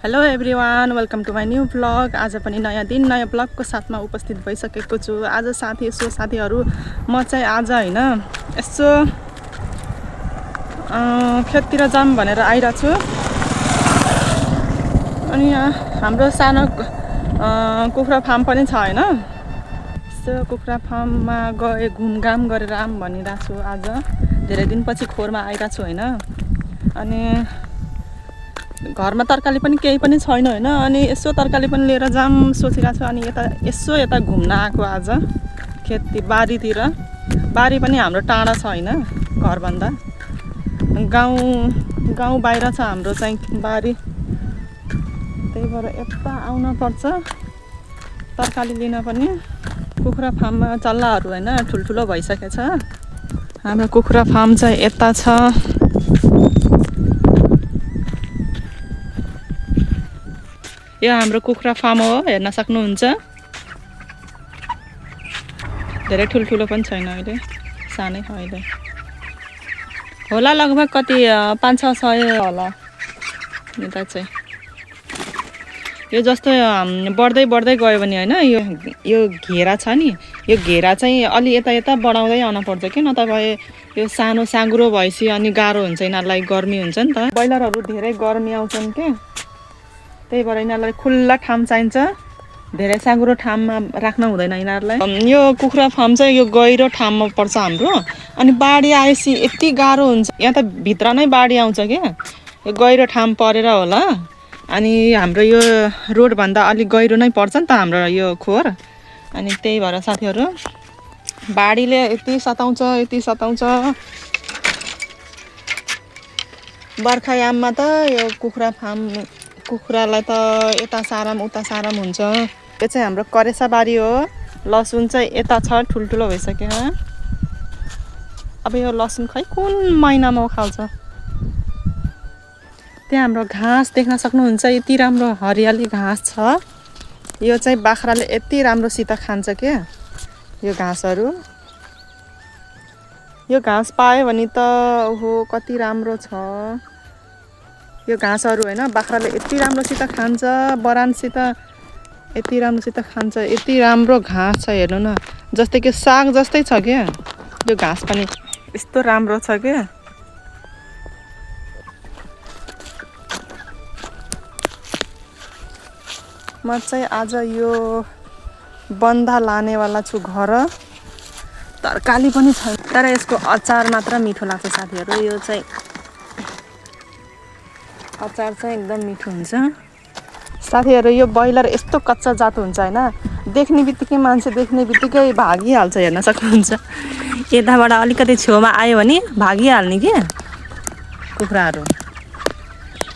Hello everyone, welcome to my new blog. आज पनि नयाँ दिन नयाँ ब्लगको साथमा उपस्थित भइसकेको छु। आज साथीहरू म चाहिँ आज होइन यसो खेततिर जाऊँ भनेर आइरहेको छु। अनि यहाँ हाम्रो सानो कुखुरा फार्म पनि छ होइन। यसो कुखुरा फार्ममा गए घुमघाम गरेर आऊँ भनिरहेको छु। आज धेरै दिनपछि खोरमा आइरहेको छु होइन। अनि घरमा तरकारी पनि केही पनि छैन होइन। अनि यसो तरकारी पनि लिएर जाऊँ सोचिरहेको छु। अनि यता घुम्न आएको आज खेततिर बारीतिर। बारी पनि हाम्रो टाढा छ होइन घरभन्दा। गाउँ बाहिर छ हाम्रो चाहिँ बारी। त्यही भएर यता आउन पर्छ तरकारी लिन पनि। कुखुरा फार्ममा चल्लाहरू होइन ठुल्ठुलो भइसकेछ। हाम्रो कुखुरा फार्म चाहिँ यता छ। यो हाम्रो कुखुरा फार्म हो, हेर्न सक्नुहुन्छ। धेरै ठुल्ठुलो पनि छैन अहिले, सानै हो अहिले। होला लगभग कति 500-600 होला यता चाहिँ। यो जस्तो बढ्दै गयो भने होइन यो घेरा छ नि, यो घेरा चाहिँ अलि यता बढाउँदै आउन पर्छ कि, नत्र भए यो सानो साँघुरो भएपछि अनि गाह्रो हुन्छ, यिनीहरूलाई गर्मी हुन्छ नि त। ब्रोइलरहरू धेरै गर्मी आउँछन् के, त्यही भएर यिनीहरूलाई खुल्ला ठाउँ चाहिन्छ। धेरै साँघुरो ठाउँमा राख्न हुँदैन यिनीहरूलाई। यो कुखुरा फार्म चाहिँ यो गहिरो ठाउँमा पर्छ हाम्रो। अनि बाढी आएपछि यति गाह्रो हुन्छ, यहाँ त भित्र नै बाढी आउँछ क्या, यो गहिरो ठाउँ परेर होला। अनि हाम्रो यो रोडभन्दा अलिक गहिरो नै पर्छ नि त हाम्रो यो खोर। अनि त्यही भएर साथीहरू बाढीले यति सताउँछ। बर्खायाममा त यो कुखुरालाई त यता साराम उता साराम हुन्छ। यो चाहिँ हाम्रो करेसा बारी हो। लसुन चाहिँ यता छ, ठुल्ठुलो भइसक्यो। अब यो लसुन खै कुन महिनामा उखाल्छ। त्यहाँ हाम्रो घाँस देख्न सक्नुहुन्छ, यति राम्रो हरियाली घाँस छ। यो चाहिँ बाख्राले यति राम्रोसित खान्छ क्या यो घाँसहरू। यो घाँस पायो भने त ओहो कति राम्रो छ यो घाँसहरू होइन। बाख्राले यति राम्रोसित खान्छ, बरानसित यति राम्रोसित खान्छ। यति राम्रो घाँस छ हेर्नु न, जस्तै कि साग जस्तै छ क्या यो घाँस पनि, यस्तो राम्रो छ क्या। म चाहिँ आज यो बन्दा लानेवाला छु घर। तरकारी पनि छ, तर यसको अचार मात्र मिठो लाग्छ साथीहरू। यो चाहिँ अचार चाहिँ एकदम मिठो हुन्छ साथीहरू। यो ब्रोइलर यस्तो कच्चा जात हुन्छ होइन, मान्छे देख्ने बित्तिकै भागिहाल्छ, हेर्न सक्नुहुन्छ। यताबाट अलिकति छेउमा आयो भने भागिहाल्ने क्या कुखुराहरू।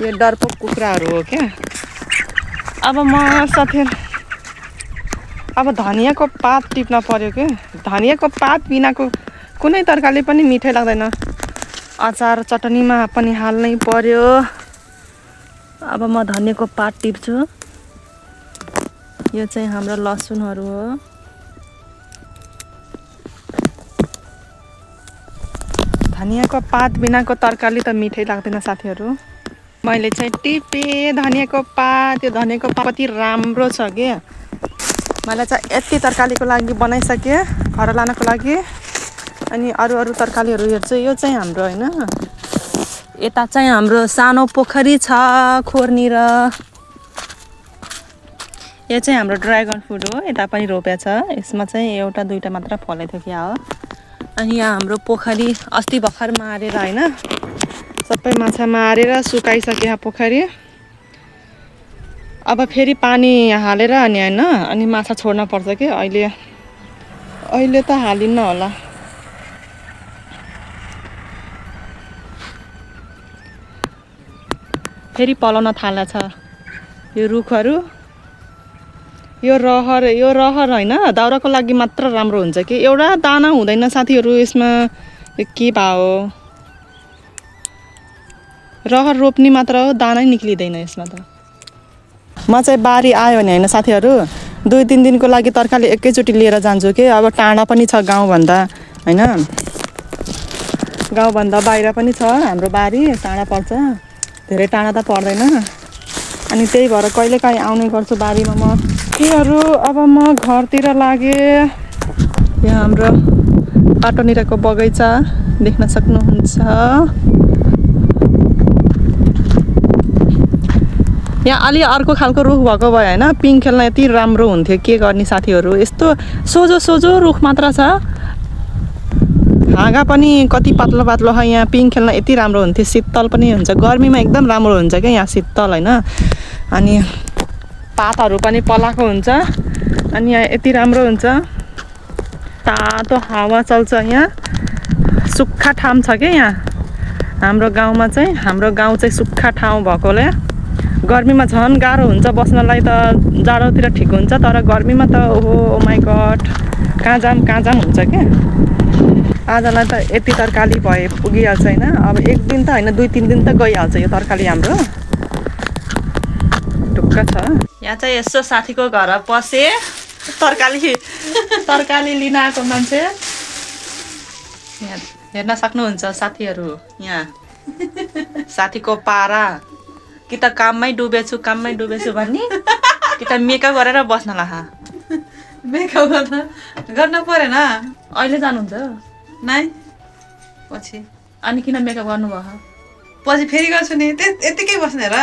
यो डरपोक कुखुराहरू हो क्या। अब म साथीहरू अब धनियाँको पात टिप्न पर्यो क्या। धनियाँको पात बिनाको कुनै तरकारी पनि मिठै लाग्दैन। अचार चटनीमा पनि हाल्नै पर्यो। अब म धनियाँको पात टिप्छु। यो चाहिँ हाम्रो लसुनहरू हो। धनियाँको पात बिनाको तरकारी त मिठै लाग्दैन साथीहरू। मैले चाहिँ टिपेँ धनियाँको पात। यो धनियाँको पात कति राम्रो छ क्या। मैले चाहिँ यति तरकारीको लागि बनाइसकेँ, घर लानको लागि। अनि अरू तरकारीहरू हेर्छु। यो चाहिँ हाम्रो होइन, यता चाहिँ हाम्रो सानो पोखरी छ खोरनिर। यो चाहिँ हाम्रो ड्र्यागन फ्रुट हो, यता पनि रोप्या छ। यसमा चाहिँ एउटा दुईटा मात्र फलेको थियो क्या हो। अनि यहाँ हाम्रो पोखरी अस्ति भर्खर मारेर होइन, सबै माछा मारेर सुकाइसक्यो पोखरी। अब फेरि पानी हालेर अनि होइन, अनि माछा छोड्न पर्छ कि। अहिले त हालिन्न होला। फेरि पलाउन थालेछ यो रुखहरू। यो रहर होइन दाउराको लागि मात्र राम्रो हुन्छ कि, एउटा दाना हुँदैन साथीहरू यसमा। के भाव हो, रहर रोप्ने मात्र हो, दानै निक्लिँदैन यसमा त। म चाहिँ बारी आयो भने होइन साथीहरू 2-3 दिनको लागि तरकारी एकैचोटि लिएर जान्छु कि। अब टाढा पनि छ गाउँभन्दा होइन, गाउँभन्दा बाहिर पनि छ हाम्रो बारी, टाढा पर्छ। धेरै टाढा त पर्दैन। अनि त्यही भएर कहिलेकाहीँ आउने गर्छु बारीमा म। केहरू अब म घरतिर लागेँ। यहाँ हाम्रो बाटोनिरको बगैँचा देख्न सक्नुहुन्छ। यहाँ अलि अर्को खालको रुख भएको भए होइन पिङ खेल्न यति राम्रो हुन्थ्यो। के गर्ने साथीहरू, यस्तो सोझो सोझो रुख मात्र छ, हाँगा पनि कति पातलो पातलो छ। यहाँ पिङ खेल्न यति राम्रो हुन्थ्यो, शीतल पनि हुन्छ, गर्मीमा एकदम राम्रो हुन्छ क्या यहाँ शीतल होइन। अनि पातहरू पनि पलाएको हुन्छ अनि यहाँ यति राम्रो हुन्छ, तातो हावा चल्छ। यहाँ सुक्खा ठाउँ छ क्या यहाँ हाम्रो गाउँमा चाहिँ। हाम्रो गाउँ चाहिँ सुक्खा ठाउँ भएकोले गर्मीमा झन् गाह्रो हुन्छ बस्नलाई। त जाडोतिर ठिक हुन्छ तर गर्मीमा त ओहो माई गड कहाँ जाम हुन्छ क्या। आजलाई त यति तरकारी भए पुगिहाल्छ होइन। अब एक दिन त होइन 2-3 दिन त गइहाल्छ यो तरकारी हाम्रो। ढुक्क छ। यहाँ चाहिँ यसो साथीको घर पसे तरकारी लिन आएको मान्छे यहाँ हेर्न सक्नुहुन्छ साथीहरू। यहाँ साथीको पारा कि त काममै डुबेछु भन्ने कि त मेकअप गरेर बस्न लाहा। मेकअप गर्न परेन अहिले जानुहुन्छ नाइ पछि। अनि किन मेकअप गर्नुभयो? पछि फेरि गर्छु नि, यतिकै बस्ने र।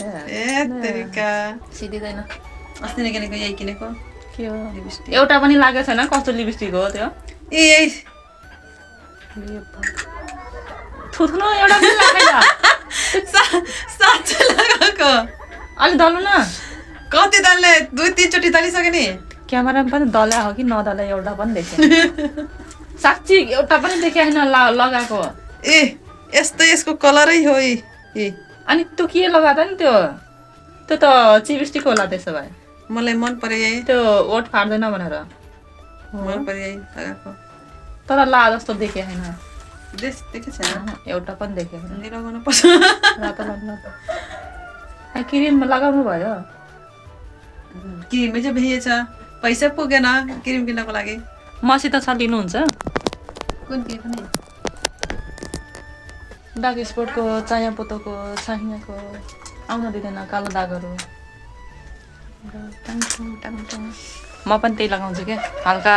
ए तरिका सिधिँदैन। अस्ति नै किनेको यही किनेको। के हो लिपस्टिक? एउटा पनि लागेको छैन। कस्तो लिपस्टिक हो त्यो? ए थुथ्नु एउटा पनि लागेन। साँच्चै लगाएको। अलि दल्नु न। कति दल्ने 2-3 चोटि दलिसक्यो नि। क्यामेरामा पनि दल्या हो कि नदल्या एउटा पनि देखेँ। साँच्ची एउटा पनि देखेँ होइन लगाएको। ए यस्तो यसको कलरै हो ए। अनि त्यो के लगाएको नि त्यो त चिपस्टिक होला त्यसो भए। मलाई मन पर्यो यही। त्यो ओठ फाट्दैन भनेर मन पर्यो यही लगाएको। तर ला जस्तो देखेँ होइन। देखेको छैन एउटा पनि देखेँ होइन। लगाउनु पर्छ। रातो लाग्नु क्रिम लगाउनु भयो? क्रिमै चाहिँ भेटिएछ, पैसा पुगेन क्रिम किन्नको लागि। मसित छ लिनुहुन्छ? कुन के पनि डार्क स्पटको चाया पोतोको चाहिएको आउन दिँदैन कालो दागहरू। म पनि त्यही लगाउँछु क्या हल्का।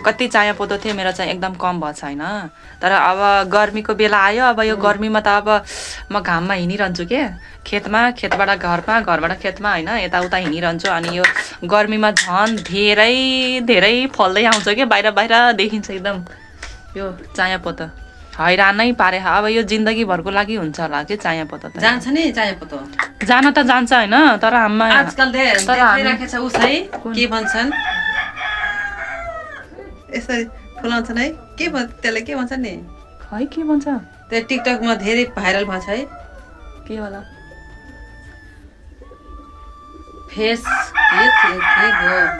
कति चाया पोतो थियो मेरो चाहिँ एकदम कम भएको छैन। तर अब गर्मीको बेला आयो। अब यो गर्मीमा त अब म घाममा हिँडिरहन्छु के, खेतबाट घरमा घरबाट खेतमा होइन, यताउता हिँडिरहन्छु। अनि यो गर्मीमा झन् धेरै फल्दै आउँछ क्या, बाहिर देखिन्छ एकदम यो चाया पोतो। हैरानै पारे। अब यो जिन्दगीभरको लागि हुन्छ होला कि चाया पोतो त। जान्छ नि चाया पोतो जान त जान्छ होइन। तर हाम्रा आजकल देखिराखेको छ उसै के भन्छन् यसरी फुलाउँछन् है। के त्यसलाई के भन्छ नि? खै के भन्छ? त्यो टिकटकमा धेरै भाइरल भएको छ है। के होला? फेस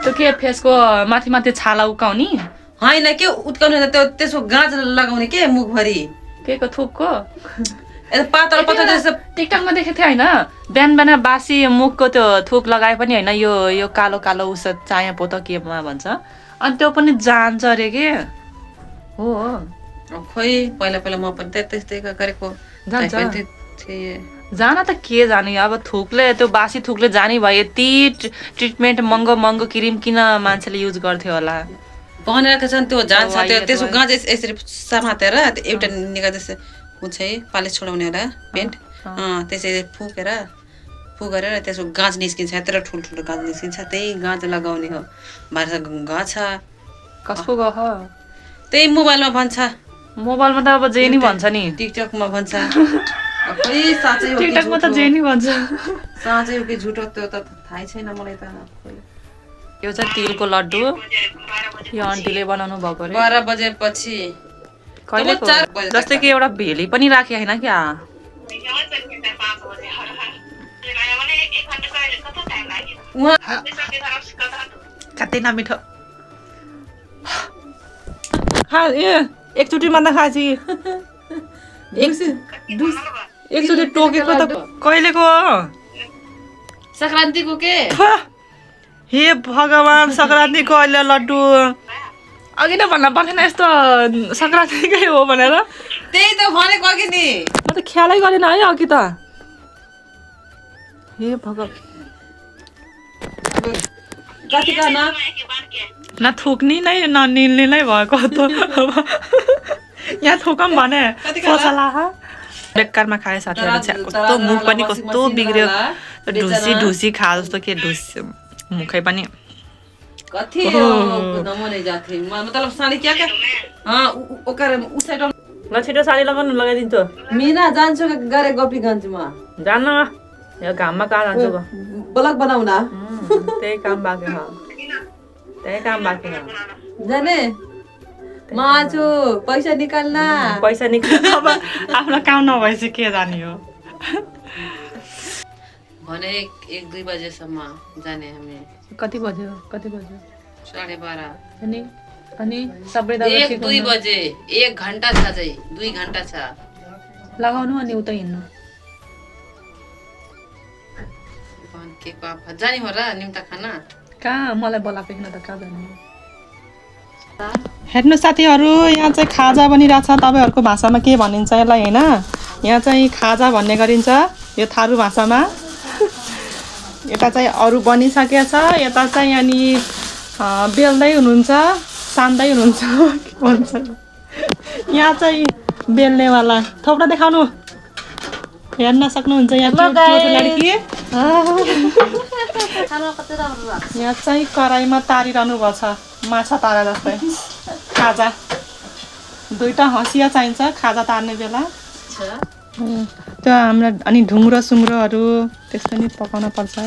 त्यो के फेसको माथि छाला उकाउने होइन के उत्काउने त्यो त्यसको गाँज लगाउने के मुखभरि के को थुकको पातलो पातलो टिकटकमा देखेको थिएँ होइन। बिहान बासी मुखको त्यो थुक लगाए पनि होइन यो कालो उस चाया पोतो केमा भन्छ। अनि त्यो पनि जान्छ अरे के हो? खोइ पहिला म पनि त्यस्तै गरेको जान्छ। जान त के जाने अब थुकले त्यो बासी थुकले जाने भयो। यति ट्रिटमेन्ट महँगो क्रिम किन मान्छेले युज गर्थ्यो होला भनेर छन्। त्यो जान्छ त्यसको गाँज यसरी समातेर एउटा निका जस्तो हुन्छ है पालिस छोडाउने एउटा पेन्ट त्यसरी फुकेर त्यसको गाँज निस्किन्छ। यत्रो ठुल्ठुलो गाँज निस्किन्छ, त्यही गाँज लगाउने हो। भाषा गाछ कसको गह त्यही मोबाइलमा भन्छ। मोबाइलमा त अब जे नि भन्छ नि। टिकटकमा भन्छ। खै साँच्चै हो कि टिकटकमा त जे नि भन्छ। साँच्चै हो कि झुटो त्यो त थाहै छैन मलाई त। यो चाहिँ तिलको लड्डु यो आन्टीले बनाउनु भएको रे। 12 बजेपछि कहिलेको जस्तै कि एउटा भेली पनि राखे होइन क्या। कतै नमिठो एकचोटि मात्रै खाएपछि एकचोटि टोकेको त कहिलेको संक्रान्तिको के? हे भगवान् संक्रान्तिको अहिले लड्डु अघि नै भन्न पर्थेन यस्तो संक्रान्तिकै हो भनेर। त्यही त भनेको अघि नि म त ख्यालै गरेन है अघि त। हे भगवान कतिका न नथोक्ने नै ननिल्ने नै भएको त यहाँ थोकम भने पसला बेकारमा खाए साथीहरु चाहिँ कस्तो मुख पनि कस्तो बिग्रियो ढुसी ढुसी खा जस्तो के ढुस मुखै पनि कथि नमने जाथे मतलब साडी क्या क्या ओकर उसाइड ल छिटो साडी लगाउनु लगाइदिन्छु मीना जान्छु गरे गोपीगञ्जमा जान्न यो घाममा कहाँ जान्छु ब्लग बनाउन त्यही काम बाँकी छ त्यही काम बाँकी छ जाने म आछु पैसा निकाल्न पैसा निकाल्न अब आफ्नो काम नभएपछि के जाने हो भने 1-2 बजेसम्म जाने हामी कति बज्यो 12:30 अनि सबै दबाई 1-2 बजे 1 घण्टा छ चाहिँ 2 घण्टा छ लगाउनु अनि उता हिँड्नु के पाप जानी हो र निम्ता खाना कहाँ मलाई बोलाएको छैन त कहाँ जानु हेर्नु साथीहरु यहाँ चाहिँ खाजा बनिरहेछ तपाईहरुको भाषामा के भनिन्छ यसलाई हैन यहाँ चाहिँ खाजा भन्ने गरिन्छ यो थारु भाषामा यता चाहिँ अरु बनिसकेको छ यता चाहिँ अनि बेल्दै हुनुहुन्छ सान्दै हुनुहुन्छ के भन्छ यहाँ चाहिँ बेल्नेवाला थोप्रा देखाउनु हेर्न सक्नुहुन्छ यहाँ क्युट लड्की यहाँ चाहिँ कराईमा तारिरहनु भएको छ माछा तारा जस्तै खाजा दुईटा हँसिया चाहिन्छ खाजा तार्ने बेला त्यो हाम्रो अनि ढुङ्ग्रो सुङ्ग्रोहरू त्यस्तो नि पकाउन पर्छ है